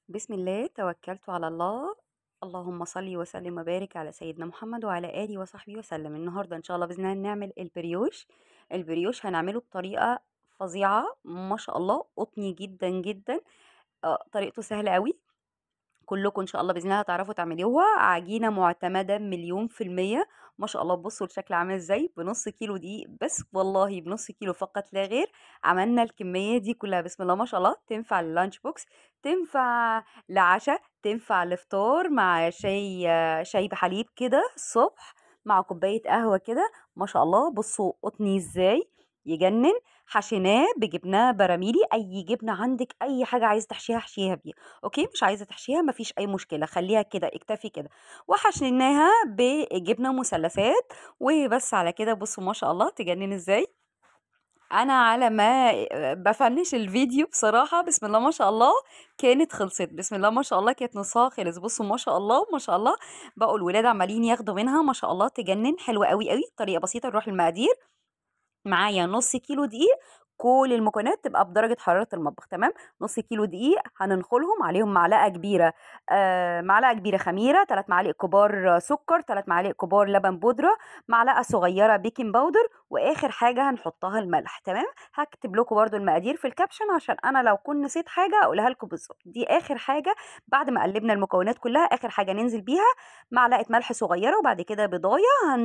بسم الله، توكلت على الله. اللهم صل وسلم وبارك على سيدنا محمد وعلى آله وصحبه وسلم. النهارده إن شاء الله بإذن الله نعمل البريوش. البريوش هنعمله بطريقة فظيعة ما شاء الله، قطني جدا جدا، طريقته سهلة قوي، كلكم إن شاء الله بإذن الله هتعرفوا تعملوها. عجينة معتمدة 1,000,000% ما شاء الله. بصوا الشكل عامل ازاي، بنص كيلو دقيق بس، والله بنص كيلو فقط لا غير عملنا الكمية دي كلها بسم الله ما شاء الله. تنفع لل lunch box، تنفع لعشاء، تنفع لفطار مع شاي بحليب كده الصبح، مع كوباية قهوة كده ما شاء الله. بصوا قطني ازاي يجنن. حشيناه بجبنه براميلي، اي جبنه عندك، اي حاجة عايزه تحشيها احشيها بيها، okay. مش عايزه تحشيها مفيش اي مشكلة، خليها كده، اكتفي كده. وحشيناها بجبنه مثلثات وبس على كده. بصوا ما شاء الله تجنن ازاي. انا على ما بفنش الفيديو بصراحة بسم الله ما شاء الله كانت خلصت، بسم الله ما شاء الله كانت نصها خلص. بصوا ما شاء الله ما شاء الله، بقوا الولاد عمالين ياخدوا منها ما شاء الله، تجنن، حلوة قوي قوي. طريقه بسيطة. نروح المقادير. معايا نص كيلو دقيق، كل المكونات تبقى بدرجة حرارة المطبخ، تمام. نص كيلو دقيق هننخلهم، عليهم معلقة كبيرة، معلقة كبيرة خميرة، 3 معالق كبار سكر، 3 معالق كبار لبن بودرة، معلقة صغيرة baking powder، واخر حاجة هنحطها الملح، تمام. هكتب لكم برده المقادير في ال caption عشان انا لو كنت نسيت حاجة اقولها لكم بالظبط. دي اخر حاجة بعد ما قلبنا المكونات كلها، اخر حاجة ننزل بيها معلقة ملح صغيرة، وبعد كده بيضاية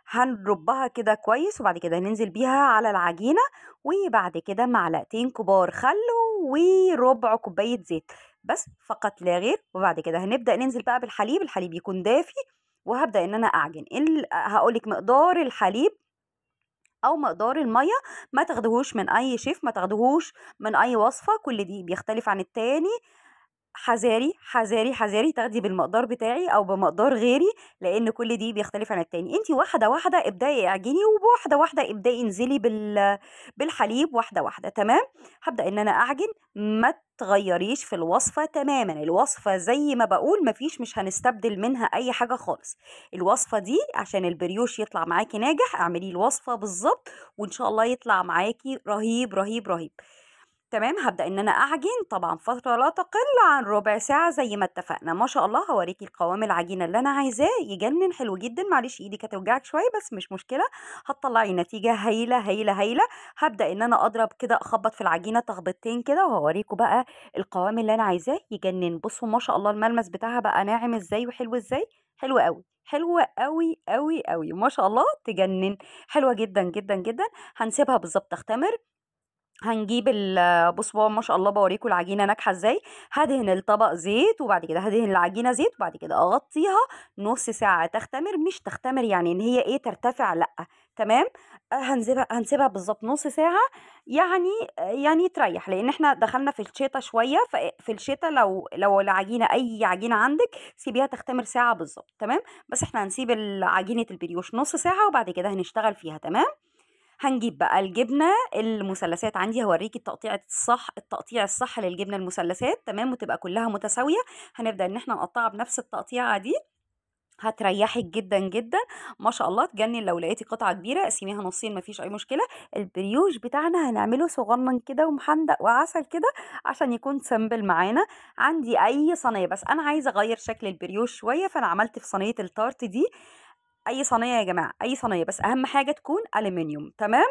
هنربها كده كويس، وبعد كده هننزل بيها على العجينة، وبعد كده معلقتين كبار خل وربع كوباية زيت بس فقط لا غير. وبعد كده هنبدأ ننزل بقى بالحليب، الحليب يكون دافي، وهبدأ ان انا اعجن. هقولك مقدار الحليب او مقدار المية، ما تاخدهوش من اي شيف، ما تاخدهوش من اي وصفة، كل دي بيختلف عن التاني. حذاري حذاري حذاري تاخدي بالمقدار بتاعي او بمقدار غيري، لان كل دي بيختلف عن التاني. انتي واحدة واحدة ابداي اعجني، وواحدة واحدة ابداي انزلي بالحليب واحدة واحدة، تمام. هبدا ان انا اعجن، ما تغيريش في الوصفة تماما، الوصفة زي ما بقول مفيش، مش هنستبدل منها اي حاجة خالص. الوصفة دي عشان البريوش يطلع معاكي ناجح اعملي الوصفة بالظبط، وان شاء الله يطلع معاكي رهيب رهيب رهيب، تمام. هبدأ ان انا اعجن طبعا فترة لا تقل عن ربع ساعة زي ما اتفقنا ما شاء الله. هوريكي القوام العجينة اللي انا عايزاه، يجنن حلو جدا. معلش ايدك هتوجعك شوية بس مش مشكلة، هتطلعي نتيجة هايلة هايلة هايلة. هبدأ ان انا اضرب كده، اخبط في العجينة تخبطتين كده، وهوريكم بقى القوام اللي انا عايزاه، يجنن. بصوا ما شاء الله الملمس بتاعها بقى ناعم ازاي وحلو ازاي، حلو قوي، حلوة قوي قوي قوي ما شاء الله، تجنن، حلوة جدا جدا جدا. هنسيبها بالظبط تختمر. هنجيب بصوا ما شاء الله بوريكم العجينة ناجحة ازاي. هدهن الطبق زيت، وبعد كده هدهن العجينة زيت، وبعد كده اغطيها نص ساعة تختمر. مش تختمر يعني ان هي ايه ترتفع، لا، تمام. هنسيبها بالظبط نص ساعة، يعني تريح، لان احنا دخلنا في الشتاء شوية. ففي الشتاء لو العجينة، اي عجينه عندك سيبيها تختمر ساعة بالظبط، تمام. بس احنا هنسيب عجينه البريوش نص ساعة، وبعد كده هنشتغل فيها، تمام. هنجيب بقى الجبنة المثلثات، عندي هوريكي التقطيع الصح للجبنه المثلثات، تمام، وتبقى كلها متساوية. هنبدا ان احنا نقطعها بنفس التقطيعه دي، هتريحك جدا جدا ما شاء الله، تجنن. لو لقيتي قطعه كبيرة قسميها نصين مفيش اي مشكلة. البريوش بتاعنا هنعمله صغنن كده ومحندق وعسل كده عشان يكون simple معانا. عندي اي صينية، بس انا عايزه اغير شكل البريوش شوية، فانا عملت في صينية التارت دي. اي صينية يا جماعة، اي صينية، بس اهم حاجة تكون الومنيوم، تمام.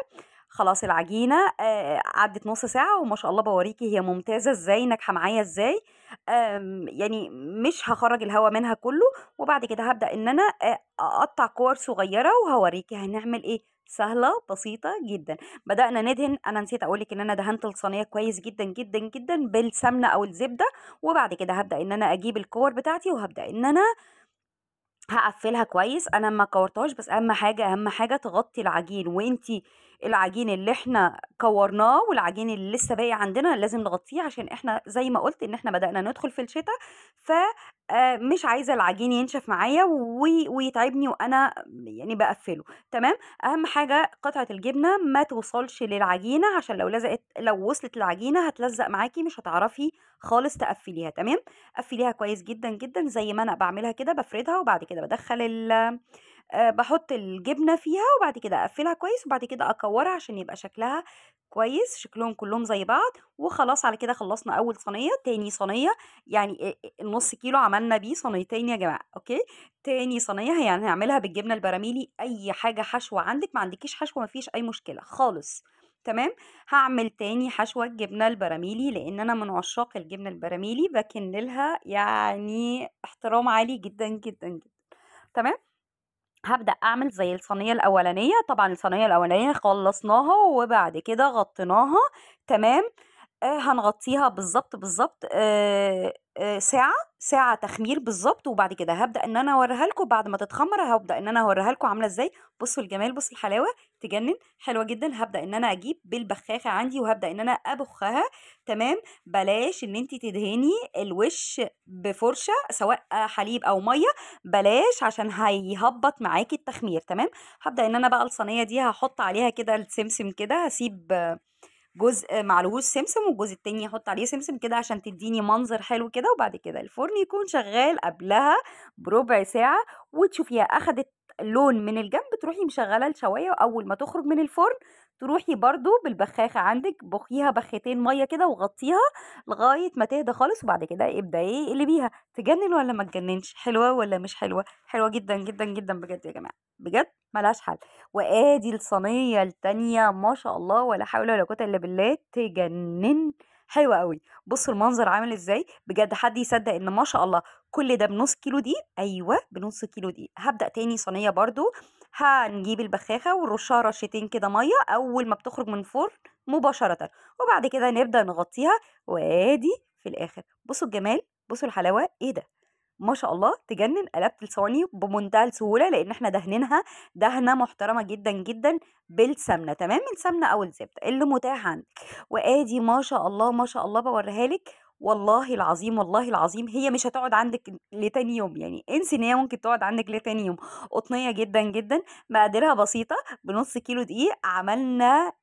خلاص العجينة عدت نص ساعة، وما شاء الله بوريكي هي ممتازة ازاي، ناجحة معايا ازاي. يعني مش هخرج الهواء منها كله. وبعد كده هبدا ان انا اقطع كور صغيرة، وهوريكي هنعمل ايه. سهلة بسيطة جدا. بدانا ندهن، انا نسيت اقولك ان انا دهنت الصينية كويس جدا جدا جدا بالسمنه او الزبدة. وبعد كده هبدا ان انا اجيب الكور بتاعتي، وهبدا ان انا هقفلها كويس. انا ما كورتهاش، بس اهم حاجة اهم حاجة تغطي العجين، وانتي العجين اللي احنا كورناه والعجين اللي لسه باقي عندنا لازم نغطيه، عشان احنا زي ما قلت ان احنا بدأنا ندخل في الشتاء، فمش عايزه العجين ينشف معايا ويتعبني وانا يعني بقفله، تمام. اهم حاجة قطعه الجبنة ما توصلش للعجينه، عشان لو لزقت، لو وصلت للعجينه هتلزق معاكي، مش هتعرفي خالص تقفليها، تمام. قفليها كويس جدا جدا زي ما انا بعملها كده، بفردها وبعد كده بدخل باحط الجبنة فيها وبعد كده أقفلها كويس، وبعد كده أكورها عشان يبقى شكلها كويس، شكلهم كلهم زي بعض. وخلاص على كده خلصنا أول صينية. تاني صينية يعني النص كيلو عملنا بيه صينيتين يا جماعة. okay، تاني صينية يعني هنعملها بالجبنة البراميلي. أي حاجة حشوة عندك، ما عندكيش حشوة مفيش أي مشكلة خالص. تمام، هعمل تاني حشوة الجبنة البراميلي، لأن أنا من عشاق الجبنة البراميلي، بكن لها يعني احترام عالي جدا جدا جدا. تمام، هبدأ أعمل زي الصينية الأولانية. طبعا الصينية الأولانية خلصناها وبعد كده غطيناها. تمام، هنغطيها بالظبط بالظبط، ساعة تخمير بالظبط. وبعد كده هبدأ ان انا اوريها لكم بعد ما تتخمر، هبدأ ان انا اوريها لكم عاملة ازاي. بصوا الجمال، بصوا الحلاوة، تجنن، حلوة جدا. هبدأ ان انا اجيب بالبخاخة عندي وهبدأ ان انا ابخها. تمام، بلاش ان انت تدهني الوش بفرشة سواء حليب او مية، بلاش عشان هيهبط معاكي التخمير. تمام، هبدأ ان انا بقى الصينية دي هحط عليها كده السمسم كده، هسيب جزء معلهوش سمسم والجزء التاني احط عليه سمسم كده عشان تديني منظر حلو كده. وبعد كده الفرن يكون شغال قبلها بربع ساعة، وتشوفيها اخدت لون من الجنب تروحي مشغلة الشواية، واول ما تخرج من الفرن تروحي برضو بالبخاخة عندك بخيها بختين مية كده وغطيها لغاية ما تهدى خالص، وبعد كده ابدأي اقلبيها. تجنن ولا ما تجننش؟ حلوة ولا مش حلوة؟ حلوة جدا جدا جدا بجد يا جماعة، بجد ملهاش حل. وادي الصينية التانية ما شاء الله ولا حول ولا قوة الا بالله، تجنن، حلوة قوي. بصوا المنظر عامل ازاي، بجد حد يصدق ان ما شاء الله كل ده بنص كيلو دقيق؟ ايوه بنص كيلو دقيق. هبدأ تاني صينية برضو، هنجيب البخاخة ونرشها رشتين كده مية اول ما بتخرج من الفرن مباشرة، وبعد كده نبدأ نغطيها. وادي في الاخر بصوا الجمال، بصوا الحلاوة، ايه ده ما شاء الله تجنن. قلبت الصواني بمنتهى السهولة لان احنا دهنينها دهنة محترمة جدا جدا بالسمنة. تمام، السمنة او الزبدة اللي متاح عندك. وادي ما شاء الله ما شاء الله بوريها لك، والله العظيم والله العظيم هي مش هتقعد عندك لتاني يوم، يعني انسي ان هي ممكن تقعد عندك لتاني يوم. قطنية جدا جدا، مقاديرها بسيطة، بنص كيلو دقيق عملنا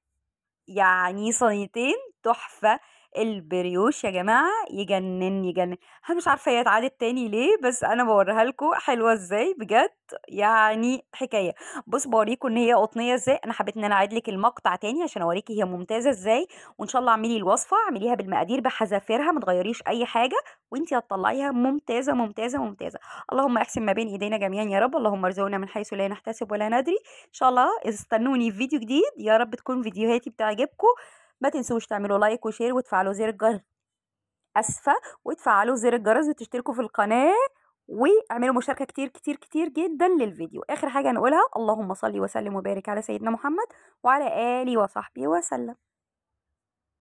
يعني صينيتين تحفة. البريوش يا جماعة يجنن يجنن، انا مش عارفة هي اتعادت تاني ليه، بس انا بوريها لكم حلوة ازاي بجد، يعني حكاية. بص بوريكم ان هي قطنية ازاي. انا حبيت ان انا اعيد لك المقطع تاني عشان اوريكي هي ممتازة ازاي، وان شاء الله اعملي الوصفة، اعمليها بالمقادير بحذافيرها، ما تغيريش اي حاجة، وانتي هتطلعيها ممتازة ممتازة ممتازة. اللهم احسن ما بين ايدينا جميعا يا رب، اللهم ارزقنا من حيث لا نحتسب ولا ندري. ان شاء الله استنوني في فيديو جديد، يا رب تكون فيديوهاتي بتعجبكم. ما تنسوش تعملوا like و share وتفعلوا زر الجرس، اسفه، وتفعلوا زر الجرس وتشتركوا في القناه، واعملوا مشاركه كتير كتير كتير جدا للفيديو. اخر حاجه هنقولها، اللهم صل وسلم وبارك على سيدنا محمد وعلى اله وصحبه وسلم.